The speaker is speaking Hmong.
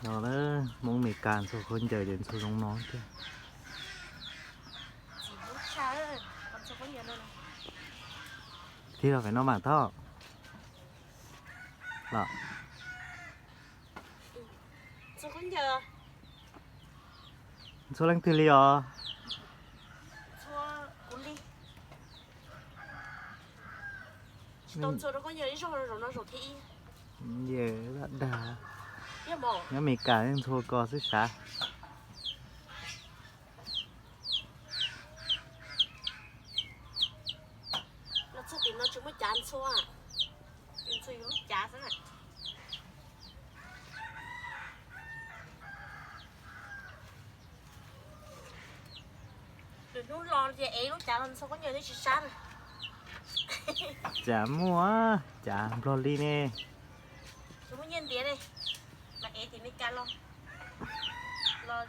No na, Hmoob Amelikas ntxhua khaub ncaws ces ntxhua zoo no tiag. Tig los pem no mas Thoj. Los. Ntxhua leej twg li os? Tsis tau ntxhua rau koj nyiam ib zaug, zaum no zaum thib ib. Yam dag. Nyob Amelikas ntxhua ko xwb sav. Los txog tim no tsis muaj cav ntxhua, ntxhua yus lub cav xwb na. Lwm hnub los ces ev lub cav los ntxhua khaub ncaws thiab tsis sab na. Cas muaj cav Nplog li ne. Tsis muaj nyiaj ntiav ne, mas ev tim Meskas los, los